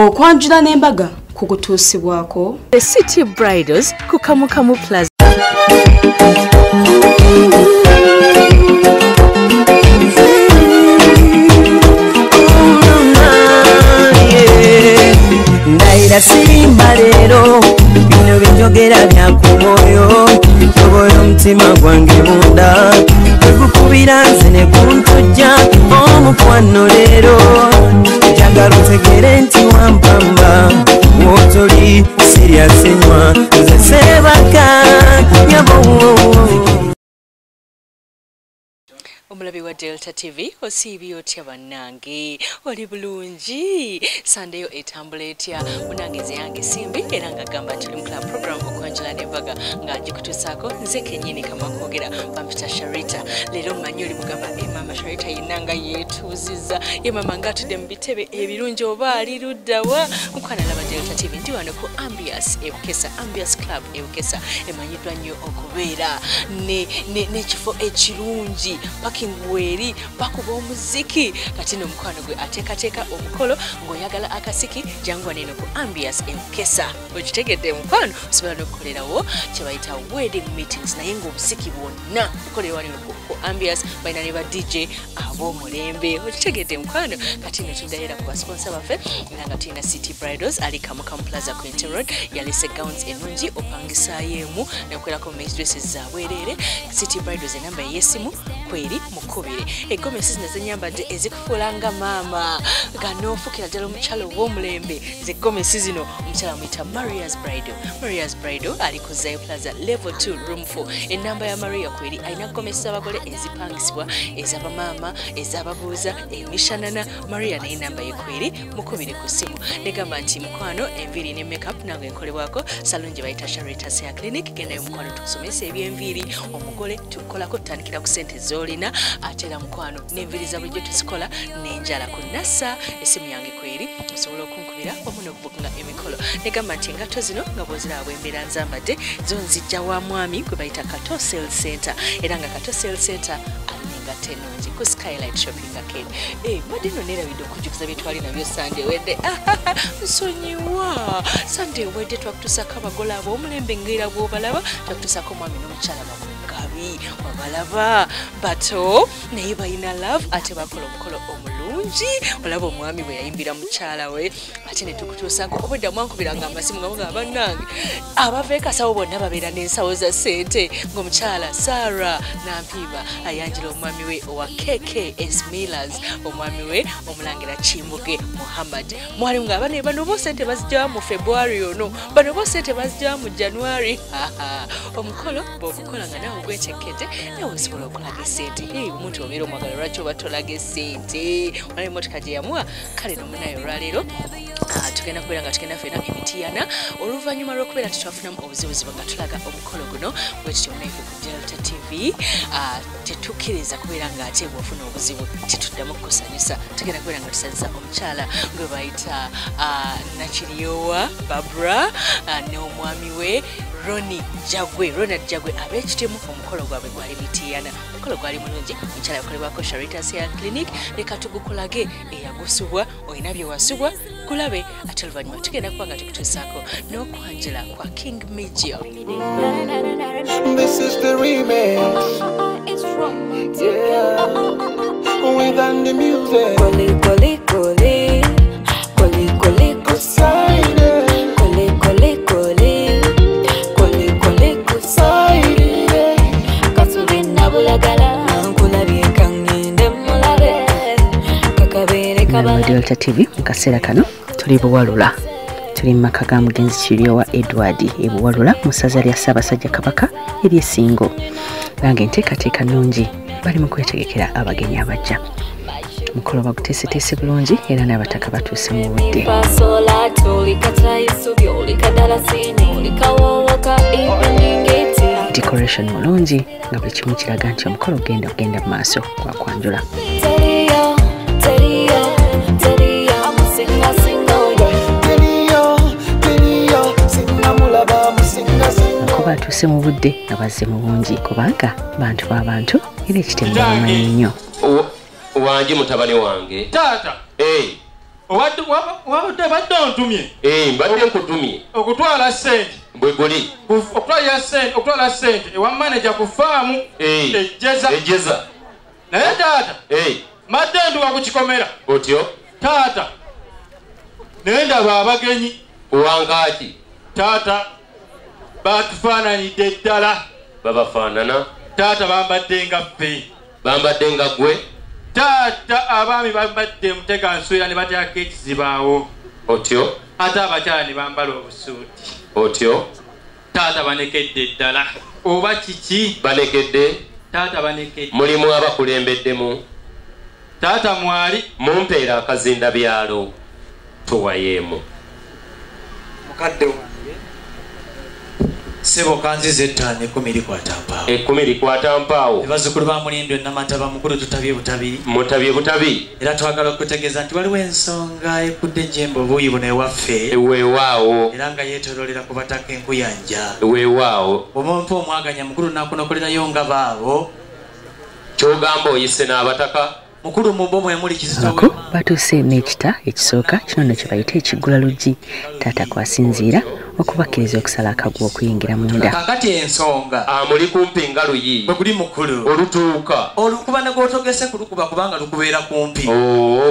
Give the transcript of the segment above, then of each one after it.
Okwanjula n'embaga kukutuusibwako The City Bridals ku Kamukamu Plaza. Ndayira sirimba leero, bino byenjogera bya ku mwoyo, tobola omutima gwange munda, tegukubira nze ne guntujja omukwano leero. Njagala otegere nti wampamba, w'otoli sirya sinywa, nze seebaka nyabo. Omulabi wa Delta TV, osiibye otya bannange? Oli bulungi? Sande yo etambula etya? Munnange nze yange Simbi, era nga gamba tuli mu club program okwanjula n'embaga nga ngikutuusaako nze kennyini kamakwogera, bampita Sharita. Leero mmanyi oli mugamba, maama Sharita yenna nga yeetuuzizza, ye maama ng'atudde mu bitebe ebirungi oba ali ludda wa? Mukwano alaba Delta TV, ndi wano ku Ambiance e Bukesa, Ambiance Club e Bukesa, emanyiddwa nnyo okubeera n'ekifo ekirungi, parking weeri, bakuba omuziki. Kati nno omukwano gwe ateekateeka omukolo ng'oyagala akasiki, jangu wano eno ku Ambiance e Bukesa. Okitegedde mukwano, osobola n'okukolerawo kye bayita wedding meetings, naye ng'obusiki bwonna bukolera wano eno ku Ambiance, balina ne ba DJ ab'omulembe. Okitegedde mukwano. Kati nno tuddayo era ku basponsa baffe, era nga tulina City Bridals ali Kamukamu Plaza Quentin Road, yalese gowns ennungi opangisaayo emu n'okukolako maize dresses za bwereere. City Bridals enamba ey'essimu kweri mukubire. Egomesi zino zenyambadde ezikufuula nga maama nga n'ofuukira ddala omukyala ow'omulembe, ze gomesi zino omukyala amuyita Maria's Bridal. Maria's Bridal ali ku Zayo Plaza level 2 room 4. Enamba ya Maria kweri, alina gomesi z'abagole ezipangisibwa, ez'abamaama, ez'ababuuza, emishanana. Maria naye enamba ye kweri, mukubire ku ssimu. Negamba nti mukwano enviiri ne makeup nange nkolebwako salon gye bayita Sharita's Hair Clinic. Gendayo mukwano tukusomesa ebyenviiri, omugole tukukolako tutandikira ku ssente z'olina, ate era mukwano n'enviiri za bulijjo tuzikola n'enjala ku Nasa. Essimu yange kweri, osobola okunkubira wamu n'okubukinga emikolo. Negamba nti engatto zino nga bw'oziraba bw'embeera nzambadde, zo nzijja wa mwami gwe bayita Kato Sales Center, era nga Kato Sales Center alina engatto ennungi ku Skylight Shopping Arcade. Mbadde nno neerabidde okujjukiza bye twali nabyo Sande ewedde. Nsonyiwa. Sande ewedde twakutuusaako abagole ab'omulembe ng'era bw'obalaba, twakutuusaako omwami n'omukyala bakugabi, wabalaba bato naye balina love, ate bakola omukolo omulungi. Olaba omwami bwe yayimbira mukyala we, ate ne tukutuusaako obwedda mwankubiranga amasimu nga mugamba bannange abava e Kasawo bonna babeera n'ensawo za ssente, ng'omukyala Sarah Nampiima ayanjula omwami we owa KKS Millers, omwami we omulangira Kimbuge Muhammad. Mwalimu nga bano bano bo ssente bazigyawa mu February ono, bano bo ssente bazigyawa mu January. Omukolo bw'ogukola nga naawe ogwetekedde, nawe osobola okulaga essente. Omuntu obeera omwagala lwaki oba tolaga essente? Olaba emmotoka gye yamuwa. Kale n'omunaye olwaleero tugenda kubeera nga tugenda ffenna emitiyana oluvannyuma lw'okubeera tetwafunamu obuzibuzibu nga tulaga omukolo guno. Bwe tutyo munaife ku Delta TV tetukkiriza kubeera ng'ate bw'ofuna obuzibu tetuddamu kukusanyusa. Tugenda kubeera nga tusanyusa omukyala gwe bayita Nakiryowa Barbara n'omwami we Ronnie Jagwe, Ronald Jagwe ab'ekitemu. Omukolo gwabwe gwali mitiyana, omukolo gwali mulungi. Omukyala yakolebwako Sharita's Hair Clinic. Leka tugukulage eyagusubwa, olina bye wasubwa gulabe, ate oluvannyuma tugenda kuba nga tukutuusaako n'okwanjula kwa King Mijio. This is the remix. Yeah. With the music. Koli koli koli koli koli Kusaidia. Koli koli koli koli koli Kusaidia. Kasubi nabulagala nkulabye kangende mulabe kakabere kabala. Delta TV mu kaseera kano tuli Buwalula, tuli mu maka ga mugenzi Kiryowa Edward e Buwalula mu ssaza lya Ssaabasajja Kabaka ery'Essingo. Nange enteekateeka nnungi, bali mu kwetegekera abagenyi abajja. Omukolo baguteeseteese bulungi era n'abataka batuuse mu budde. Decoration mulungi nga buli kimu kiraga nti omukolo gugenda kugenda mu maaso gwa kwanjula. Teriyo teriyo teriyo musinga singa oyo. Teriyo, teriyo, sinamulaba musinga singa. Kuba atuuse mu budde nga bazze mu bungi, kubanga bantu b'abantu era ekitemu bamanyi nnyo. Wangi mutabani wange. Taata. Obadde ontumye. Mbadde nkutumye. Okutwala ssente. Bwe guli. Okutwala ssente ewa maneja ku faamu ejjeza. Ejjeza. Naye taata. Mbadde nduwa ku kikomera. Otyo? Taata. Naye ndaba abagenyi. Wangaaki? Taata batufaananidde ddala. Babafaanana? Taata bambadde nga ffe. Bambadde nga ggwe? Taata abaami bambadde mutega nswera ne bateekako ekizibaawo. Otyo? Ate abakyala ne bambala obusuuti. Otyo? Taata banekedde ddala. Oba kiki? Banekedde? Taata banekedde. Mulimu abakulembeddemu? Taata mwali. Mumpeera akazinda byalo tuwayeemu. Mukadde wange. Ssebo kanziza ettaano 10 likwata mpaawo. 10 likwata mpaawo. Bazzukulu ba Mulindwa Namataba mukulu tutabye butabi. Mutabye butabi. Era twagala okutegeeza nti waliwo ensonga ekudde ejjembe obuuyi buno ewaffe. Weewaawo. Era nga yeetooloolera ku bataka enkuyanja. Weewaawo. Bw'ompa omwaganya mukulu naakunokolerayo nga baabo. Ky'ogamba oyise n'abataka? Mukulu mu bo mwe muli Kizito. Abako batuuse n'ekita ekisooka kino nno kye bayita ekiggula luggi. Taata kwasinziira okubakkiriza okusala akagwa okuyingira munda. Kaakati ensonga. Muli kumpi nga luyi. Bwe guli mukulu. Olutuuka. Olukuba ne gw'otogese kulukuba kubanga lukubeera kumpi.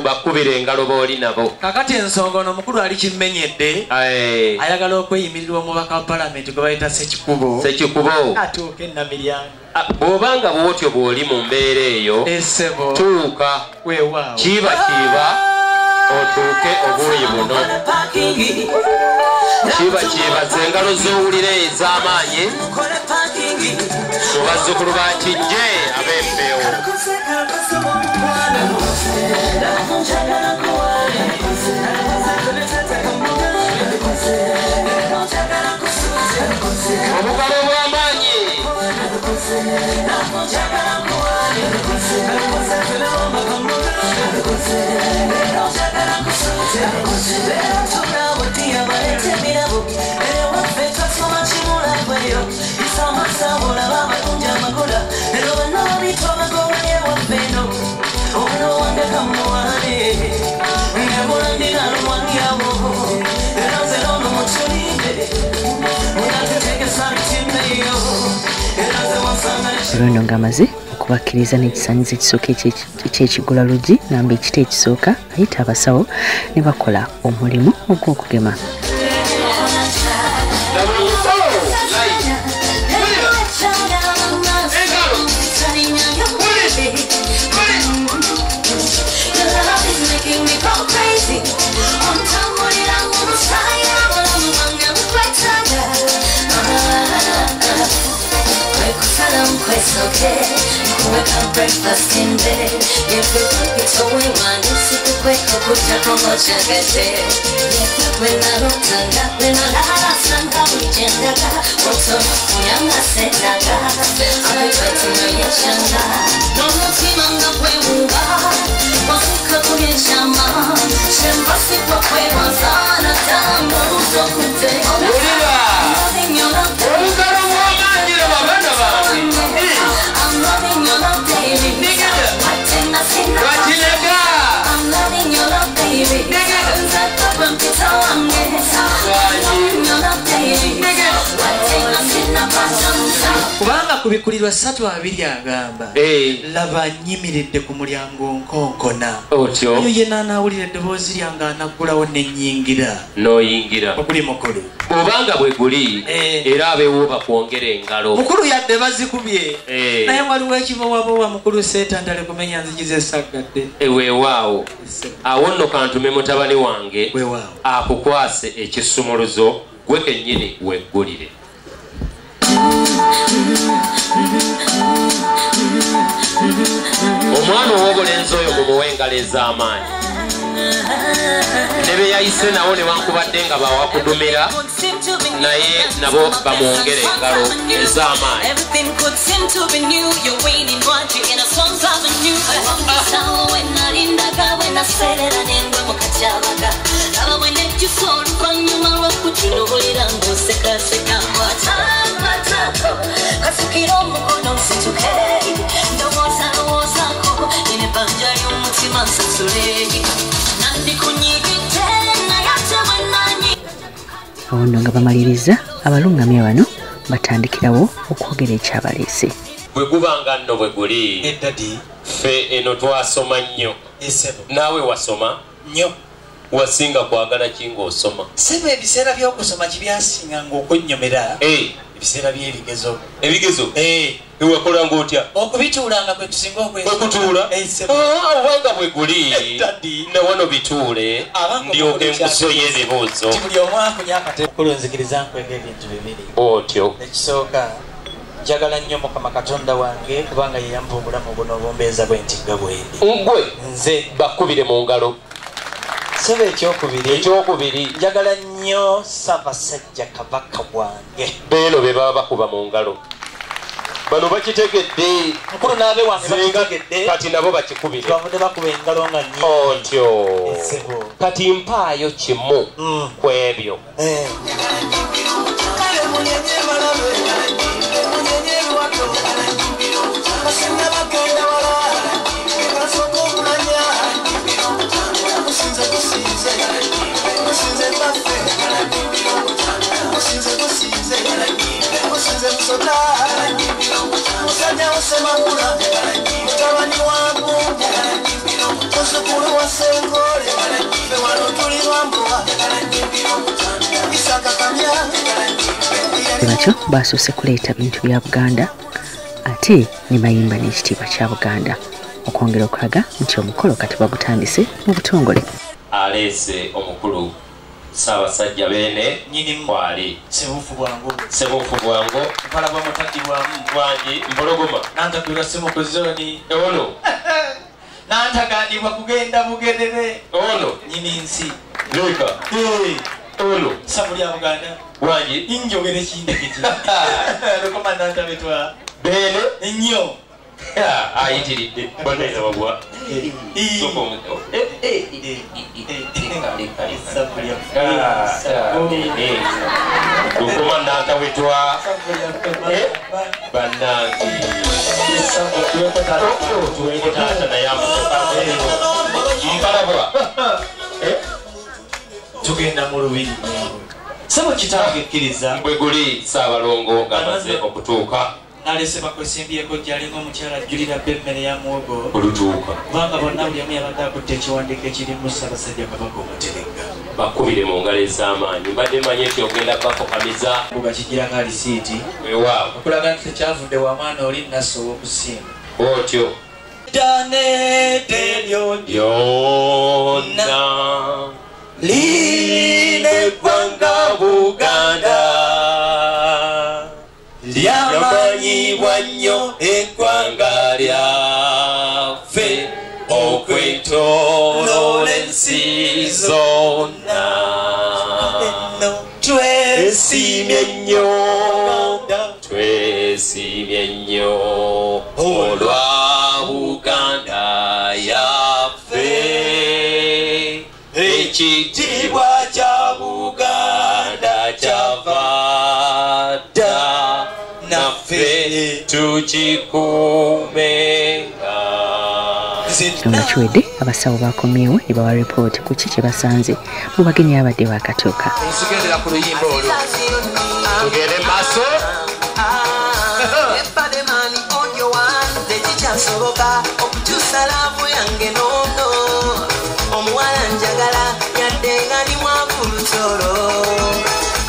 Bakubira engalo b'oli nabo. Kaakati ensonga ono omukulu ali kimmenyedde. Ayagala okweyimirirwa omubaka wa palamenti gwe bayita Ssekikubo. Ssekikubo. Atuuke Namiryango. Bw'obanga bw'otyo bw'oli mu mbeera eyo. Essebo. Tuuka. Weewaawo. Kiiba kiiba otuuke obuuyi buno. Kiba kiibaza engalo z'owulira ez'amaanyi mu bazzukulu ba Kijje ab'empeewo. Obugalo obw'amaanyi. Olwo ng'amaze okubakkiriza n'ekisaanyizo ekisooka eky'ekiggula luggi ngamba ekita ekisooka ayita abasawo ne bakola omulimu ogw'okugema. Breakfast in bed. I'm loving your love, baby. Kubanga kubikulirwa 3:2 agamba laba nnyimiridde ku mulyango nkonkona. Otyo. Oyo yenna anaawulira eddoboozi lyange anaggulawo ne nnyingira. N'oyingira. Oguli mukulu. Obanga bwe guli era abeewo bakwongera engalo. Mukulu yadde bazikubye. Naye waliwo ekibowabowa mukulu seetantale kumenya nzigi z'essaggadde. Weewaawo. Awo nno kantume mutabani wange akukwase ekisumuluzo gwe kennyini weggulire. Omwana ow'obulenzi oyo mumuwe engalo ez'amaanyi. Ne be yayise nawo newankubadde nga bawakudumira naye nabo bamwongere engalo ez'amaanyi. Awo nno nga bamaliriza, abalungamya bano batandikirawo okwogera ekyabaleese. Bwe gubanga nno bwe guli, ffe eno twasoma nnyo. Naawe wasoma nnyo. Wasinga kwagala ki ng'osoma? Ssebo, ebiseera by'okusoma kibyasinganga okunnyomera ebiseera by'ebigezo. Ebigezo? Ewakola ng'otya? Okubituulanga kwe tusinga okwekutuula. Obanga bwe guli ne wano bituule, ndyoke nkusoye ebibuuzo. Buli omu afunye akatebe. Mukulu, nzikiriza nkwega ebintu bibiri. Otyo. Ekisooka, njagala nnyo Mukama Katonda wange kubanga ye yampa obulamu buno obumbeeza bwe nti nga bwendi. Gwe nze bakubire mu ngalo. Ssebo, ekyokubiri, njagala nnyo Ssaabasajja Kabaka bwange. Beeno be baba bakuba mu ngalo. Bano bakitegedde. Mukulu, n'abe wange bakitegedde. Kati nabo bakikubire. Bavudde bakuba engalo nga nnyo. Otyo. Kati mpaayo kimu ku ebyo. Batyo basoose kuleeta bintu bya Buganda ate ne bayimba n'ekitiibwa kya Buganda okwongera okulaga nti omukolo kati bagutandise mu butongole. Aleese omukulu Ssaabasajja Beene kwali Ssebuufu Bwangu. Ssebuufu Bwangu, Mpalabwa mutaddibwamu wangi Mpologoma Nantakulwa Ssemukozoni ono nantagandibwa kugenda Bugerere ono nnyini nsi Leka ono ssavu lya Buganda wangi njogere kindekeki Lukoma Nantabetwa Beene nnyo ayitiridde banaera babwa Lukoma Nantawetwa bannange tuweko taata naye Mpalabwa tugenda mu lubiri. Ssebo, kitange kkiriza. Bwe guli Ssaabalongo ng'amaze okutuuka, nalese bakwesimbyeeko gy'alinga omukyala ajjulira bba emmere ya muwogo olutuuka, kubanga bonna buli omu yabadde akutte ekiwandiiko ekirimu Ssaabasajja Kabaka omuteregga. Bakubire mu ngalo ez'amaanyi. Mbadde manyi nti ogenda bakokamiza. Bakigirako alisiiti weewaawo okulaga nti tekyavudde wa mwana oli Nasso ow'okusinga. Otyo Danete lyonna line eggwanga Buganda lyamanyibwa nnyo eggwanga lyaffe okwetooloola ensi zonna. Twesiimye nnyo, twesiimye nnyo olwa Buganda yaffe. Ekitiibwa kya Buganda kyava dda naffe tukikuumenga. Nga kiwedde, abasawo bakomyewo ne bawa ripooti ku ki kye basanze mu bagenyi abadde baakatuuka. Nsigendera ku luyimba olwo tugende maaso. Tekikyasoboka okukyusa laavu yange nono omuwala njagala yadde nga ndi mwavu lutolo.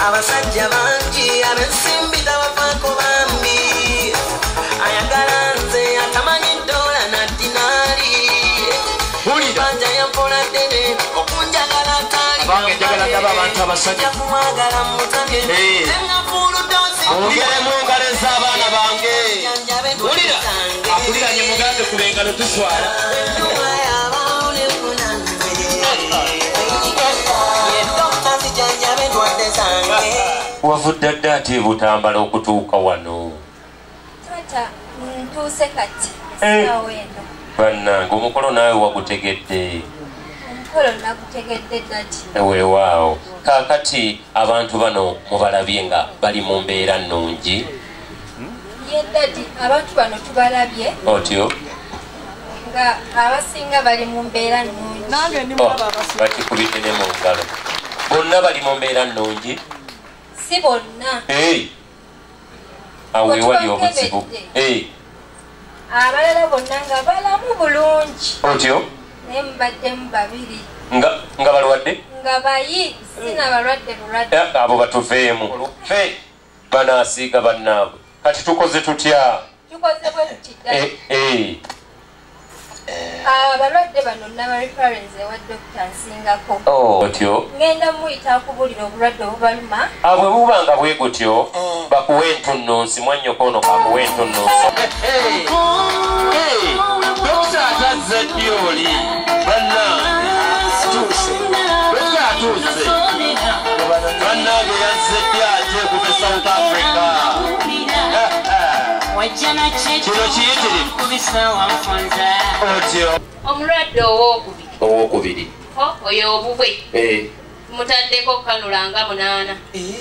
Abasajja bangi ab'ensimbi tabafaako bambi ayagala nze atamanyi ddola na dinaali banja yampola ddene okunjagala tali abange njagala ndaba abantu abasajja kumwagala mutamye tengafuuludozi ongere mu ngalo ez'abaana bange. Wulira akuliranye mugambe ku engalo tuswala. Wavudde dda ate Butambala okutuuka wano? Taata, ntuuse kati essaawa eno. Bannange, omukolo naawe wagutegedde? Omukolo nagutegedde dadi. Weewaawo. Kaakati abantu bano mubalabye nga bali mu mbeera nnungi? Ye dadi, abantu bano tubalabye. Otyo nga abasinga bali mu mbeera nnungi. Nange ndi mulaba abasinga. Bakikubidde ne mu ngalo. Bonna bali mu mbeera nnungi? Si bonna. Awo wewali obuzibu. Abalala bonna nga balamu bulungi. Otyo? Naye mubaddemu babiri. Nga balwadde? Nga bayi, sina balwadde bulwadde. Abo batuveemu. Ffe banaasiiga bannaabwe. Kati tukoze tutya? Tukoze bwe tuti ddala. Abalwadde bano naba reference ewa Dr. Nsingako. Otyo? Ngenda muyita akubulira obulwadde obubaluma. Bwe buba nga bwe gutyo, bakuwe entunnunsi, mwannyoko ono kakuwe entunnunsi. Dokita atazze ddi oli? Bannange. Dokita atuuse. Bannange yazze ddi ate okuva e South Africa? Kino kiyitirivu. Otyo. Omulwadde owookubiri. Owookubiri. Oyo obubwe. Mutaddeko kanula nga 8.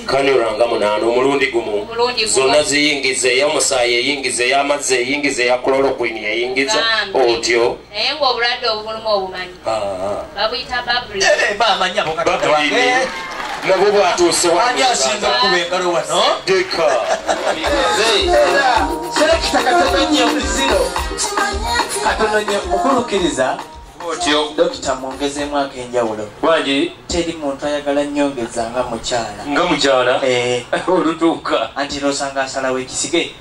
Kanula nga 8 omulundi gumu. Zonna ziyingiza, ey'omusaayi eyingiza, ey'amazzi eyingiza, eya chloroquine eyingiza. Otyo. Naye ng'obulwadde obumuluma obumanyi. Babuyita babuli. Bamanyi abo Katonda wange. Nabwo bwatuuse wano. Ani asinza okukuba engalo wano? Deka. Selekita katono nnyo zero. Katono nnyo mukulukkiriza. Otyo. Dokita mwongezeemu ak'enjawulo. Wangi? Teri muntu ayagala nnyongeza nga mukyala. Nga mukyala? Olutuuka. Anti n'osanga asalawo ekisige.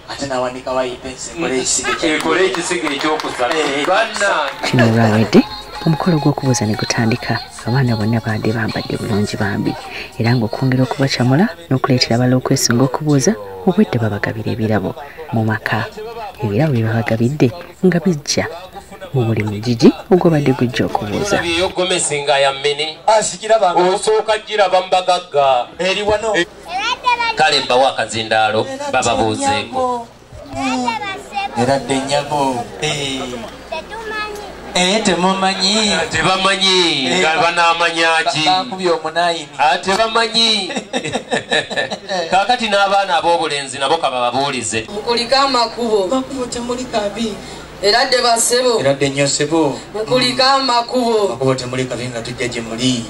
Ate n'awanika wayipensi ekole ekisige. Ekole ekisige ekyokusala. Bannange. Kino olwawedde omukolo gw'okubuuza ne gutandika. Abaana bonna baadde bambadde bulungi bambi, era ng'okwongera okubacamula n'okuleetera abalala okwesunga okubuuza, obwedde babagabira ebirabo mu maka. Ebirabo bye babagabidde nga bijja mu buli mugigi ogwabadde gujja okubuuza. Eyo gomesi nga ya mmene. Osooka giraba mu bagagga. Eri wano. Kale mbawo akazindaalo bababuuzeeko. Eradde nnyabo. Temumanyi. Tebamanyi. Nga banaamanya ki? Bakubye omunayini. Tebamanyi. Kaakati n'abaana ab'obulenzi nabo kabababuulize. Mukulike amakubo. Makubo temuli kabi. Eradde basebo. Eradde nnyo ssebo. Mukulike amakubo. Makubo temuli kabi nga tujja gye muli.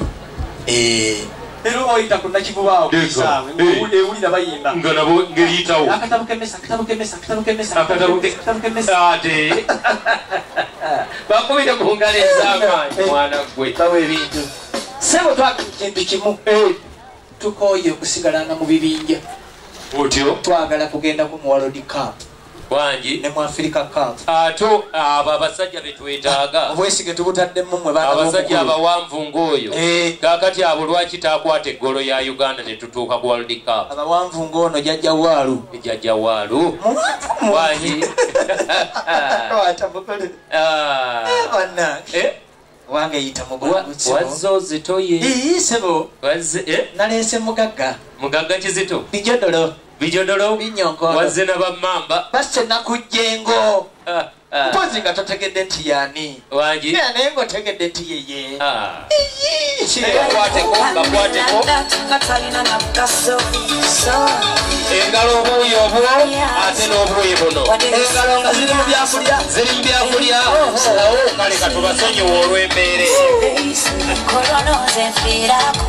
Era oyita ku Nakivubo kisaawe ewulira bayimba. Nga nabo ng'eyitawo. Akatabo k'emmese, akatabo k'emmese, akatabo k'emmese, akatabo k'emmese. Ate. Bakubire mu ngalo ez'amaanyi mwana ggwe. Bawa ebintu. Ssebo twagala kintu kimu. Tukooye okusigalanga mu bibinja. Otyo? Twagala kugendako mu World Cup. Wangi? Ne mu Africa Cup. Ate abo abasajja be twetaaga. Obwesige tubutaddemu mmwe baana b'omukulu. Abasajja abawanvu ng'oyo. Kaakati abo lwaki taakwata eggolo ya Uganda ne tutuuka ku World Cup? Abawanvu ng'ono Jjajja Waalu. Jjajja Waalu. Wangi? Kwata mukulu. Bannange. Wange yita mugulu. Wazze ozitoye. Ssebo. Wazze Naleese mugagga. Mugagga kizito? Bijodolo. Bijodolo? Binyonkondo. Wazze na bammamba. Basse nakujjengo. Mpozi nga totegedde nti y'ani. Wangi? Naye ng'otegedde nti yeye. Bakwateko, bakwateko. Engalo obuuyi obwo ate n'obuuyi buno. Engalo nga ziri mu byakulya. Ziri mu byakulya. Kale katubasonyiwe olw'embeera. Kolonoze nfiirako,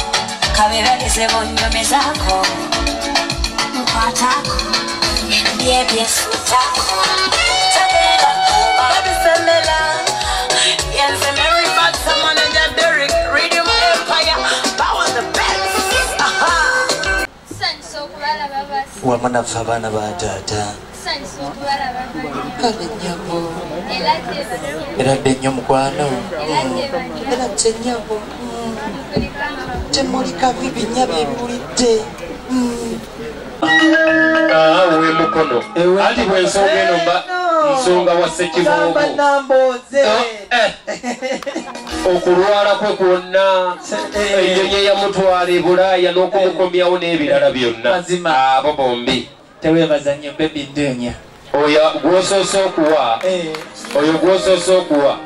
kabeebalize bonnyomezako, nkwatako, byebyesuutako. Wamu naffe abaana ba taata. Kale nnyabo. Eradde nnyo mukwano. Eradde nnyabo. Temuli kabi binnya bye biwulidde. We mukono. Anti bwe nsonga eno mba nsonga wa Ssekibuubo. Okulwala kwe kwonna, ennyonyi eyamutwala e Bulaaya n'okumukomyawo n'ebirala byonna. Abo bombi. Teweebaza nnyo baby Ddenya. Oyo gw'osoose okuwa, oyo gw'osoose okuwa,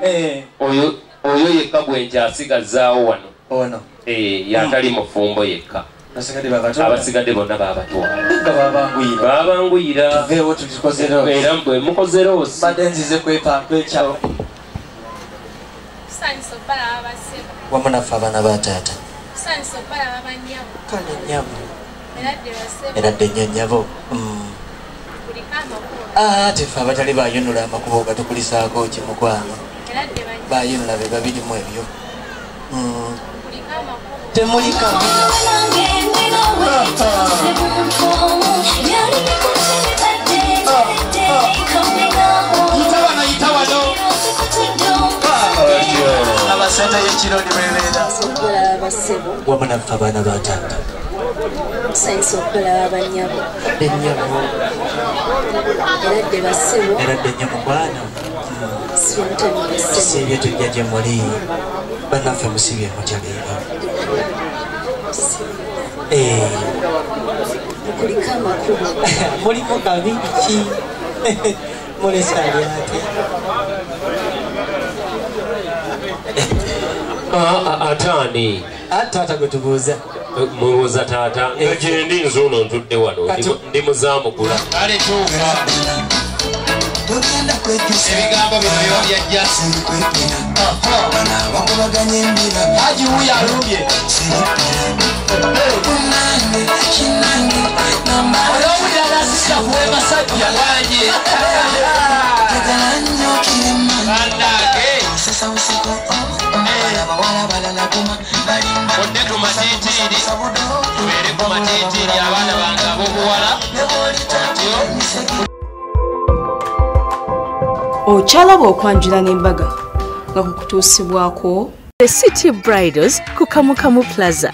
oyo yekka gwe nkyasigazaawo wano. Ono. Yatali mufumbo yekka. Abasigadde bonna baabatwala. Nga baabanguyira. Baabanguyira. Tuveewo tubikoze loosi. Era bwe mukoze loosi. Mbadde nzize kwekyawo. Tusanyuse okubalaba bassebo. Wamu naffe abaana ba taata. Tusanyuse okubalaba bannyabo. Kale nnyabo. Era dde nnyo nnyabo. Tefe abatali bayunula amakubo gatukulisaako ki mukwano. Bayunula be babirimu ebyo. Temuli kabi. Abasente y'ekironi bebeera. Wamu naffe abaana ba taata. Tusanyuse okulaba bannyabo. Ennyabo. Era dde bassebo. Era dde nnyo mukwano. Tusiibye tujja gye muli. Bannaffe musibye mutya leero. Mukuliko amakubo. Mulimu kabi ki? Mulese ali ate. Ataani? Taata gwe tubuuza. Mubuuza taata. Nga gyendi nze ono ntudde wano. Ndi muzaamugula. Kale tuuka. Ebigambo bino biba byajja. Haji wuuyo alumbye. Olw'owulira n'asista kuwe basajja wangi. Bannange. Odde ku matiitiiri, tubeere ku matiitiiri abaana bange ab'obuwala. Okyalaba okwanjula n'embaga nga kukutuusibwako The City Bridals ku Kamukamu Plaza.